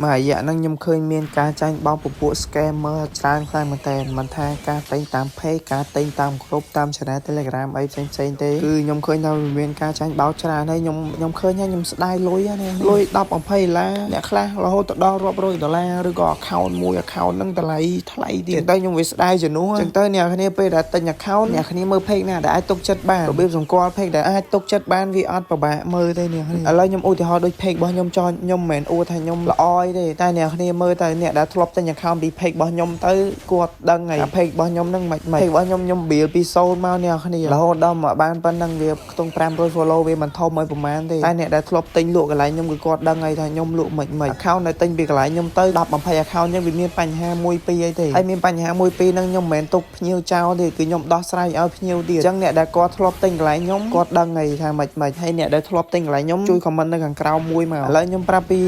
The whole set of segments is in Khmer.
មួយរយៈហ្នឹងខ្ញុំឃើញមានការចាញ់បោកពពួក scammer ច្រើនខ្លាំងមែនតើមិនថាការទិញតាម page ការទិញតាមក្រុមតាម channel Telegram អីផ្សេងផ្សេងៗទេគឺខ្ញុំឃើញថាវាមានការចាញ់បោកច្រើនហើយខ្ញុំខ្ញុំឃើញហើយខ្ញុំស្ដាយលុយណាលុយ10 20ដុល្លារអ្នកខ្លះរហូតទៅដល់រាប់រយដុល្លារឬក៏ account មួយ account ហ្នឹងតម្លៃថ្លៃទៀតចឹងទៅខ្ញុំវាស្ដាយជំនួសចឹងទៅអ្នកគ្នាពេលដែលទិញ account អ្នកគ្នាមើល page ណាដែលអាចទុកចិត្តបានរបៀបសម្គាល់ page ដែលអាចទុកចិត្តបានវាអត់ពិបាកមើលទេអ្នកគ្នាឥឡូវខ្ញុំឧទាហរណ៍ដូច page របស់ខ្ញុំចោលខ្ញុំមិនមែនអួតថាខ្ញុំល្អអីទេតែអ្នកគ្នាមើលទៅអ្នកដែលធ្លាប់ទិញ account ពី page របស់ខ្ញុំទៅគាត់ដឹងហើយថា page របស់ខ្ញុំហ្នឹងមិនមិន page របស់ខ្ញុំខ្ញុំ build ពី0មកអ្នកគ្នារហូតដល់មកបានប៉ុណ្ណឹងវាខ្ទង់500 follow វាមិនធំឲ្យប្រហែលទេតែអ្នកដែលធ្លាប់ទិញលក់កន្លែងខ្ញុំគឺគាត់ដឹងហើយថាខ្ញុំលក់មិនមិន account ដែលទិញពីកន្លែងខ្ញុំទៅ10 20 account ហ្នឹងវាមានបញ្ហាមួយពីរអីទេហើយមានបញ្ហាមួយពីរហ្នឹងខ្ញុំមិនមែនទុកភ្ញៀវចោលទេគឺខ្ញុំដោះស្រាយឲ្យភ្ញៀវទៀតអញ្ចឹងអ្នកដែលគាត់ធ្លាប់ទិញកន្លែងខ្ញុំគាត់ដឹងហើយថាមិនមិនហើយអ្នកដែលធ្លាប់ទិញកន្លែងខ្ញុំជួយ comment នៅខាងក្រោមមួយមកឥឡូវខ្ញុំប្រាប់ពី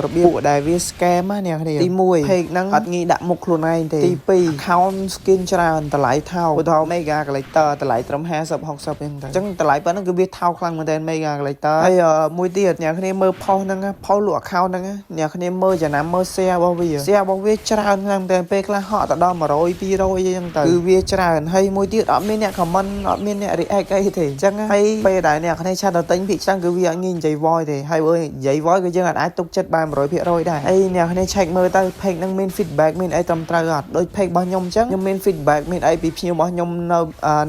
របៀបពួកដែលវា scam ណាអ្នកគ្នាទី1 page ហ្នឹងអត់ងាយដាក់មុខខ្លួនឯងទេទី2 account skin ច្រើនតម្លៃថោកឧទាហរណ៍ Mega Collector តម្លៃត្រឹម50 60អញ្ចឹងទៅអញ្ចឹងតម្លៃប៉ុណ្ណឹងគឺវាថោកខ្លាំងមែនទែន Mega Collector ហើយមួយទៀតអ្នកគ្នាមើល post ហ្នឹង post លក់ account ហ្នឹងអ្នកគ្នាមើលចំណាំមើល share របស់វា share របស់វាច្រើនខ្លាំងមែនទែនពេលខ្លះហក់ទៅដល់100 200អីចឹងទៅគឺវាច្រើនហើយមួយទៀតអត់មានអ្នក comment អត់មានអ្នក react អីទេអញ្ចឹងហើយពេលដែលអ្នកគ្នាchat ទៅទិញភាគច្រើនគឺវាអត់ងាយនិយាយ voice ទេហើយបើនិយាយ voice គឺយើងអាចទុកចិត្តបាន100%ដែរហើយអ្នកគ្នា check មើលទៅ page ហ្នឹងមាន feedback មានអីត្រឹមត្រូវអត់ដូច page របស់ខ្ញុំអញ្ចឹងខ្ញុំមាន feedback មានអីពីភ្ញៀវរបស់ខ្ញុំនៅ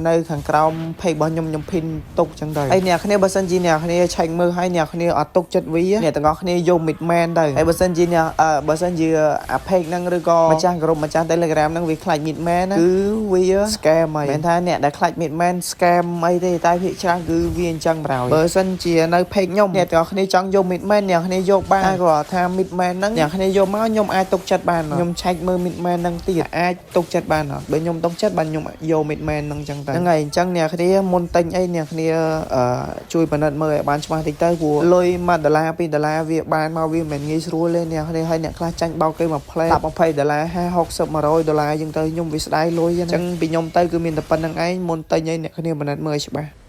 នៅខាងក្រោម page របស់ខ្ញុំខ្ញុំ pin ទុកអញ្ចឹងទៅហើយអ្នកគ្នាបើសិនជាអ្នកគ្នា check មើលហើយអ្នកគ្នាអត់ទុកចិត្តវាអ្នកទាំងអស់គ្នាយក midman ទៅហើយបើសិនជាអ្នកបើសិនជាអា page ហ្នឹងឬក៏ម្ចាស់ក្រុមម្ចាស់ Telegram ហ្នឹងវាខ្លាច midman គឺវា scam ហើយមិនថាអ្នកដែលខ្លាច midman scam អីទេតែភាគច្រើនគឺវាអញ្ចឹងប្រហើយបើសិនជានៅ page ខ្ញុំអ្នកទាំងអស់គ្នាចង់យក midman អ្នកគ្នាយកបានតែគាត់ថា midman ហ្នឹងអ្នកគ្នាយកមកខ្ញុំអាចទុកចិត្តបានខ្ញុំឆែកមើល midman ហ្នឹងទៀតអាចទុកចិត្តបានអត់បើខ្ញុំទុកចិត្តបានខ្ញុំយក midman ហ្នឹងអញ្ចឹងទៅហ្នឹងហើយអញ្ចឹងអ្នកគ្នាមុនទិញអីអ្នកគ្នាអឺជួយពិនិត្យមើលឲ្យបានច្បាស់តិចទៅព្រោះលុយ1ដុល្លារ2ដុល្លារវាបានមកវាមិនមែនងាយស្រួលទេអ្នកគ្នាហើយអ្នកខ្លះចាញ់បោកគេមួយផ្លែ10 20ដុល្លារ50 60 100ដុល្លារអញ្ចឹងទៅខ្ញុំវាស្ដាយលុយអញ្ចឹងពីខ្ញុំទៅគឺមានតែប៉ុណ្្នឹងឯងមុនទិញអីអ្នកគ្នាពិនិត្យមើលឲ្យច្បាស់។